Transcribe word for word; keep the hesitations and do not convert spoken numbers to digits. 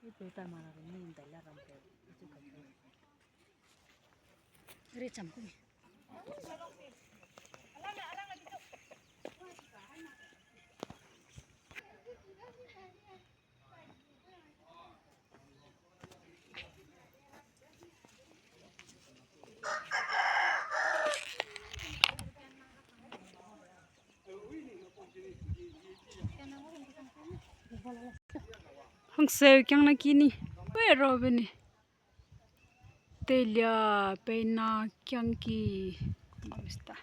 Ipeu tai mana ru ni ndai la ram pe, itu kai kai. Re cham ku mi. Hangseu kiang na ki ni, pe ro be ni. Teilia peina kiang ki. Mista.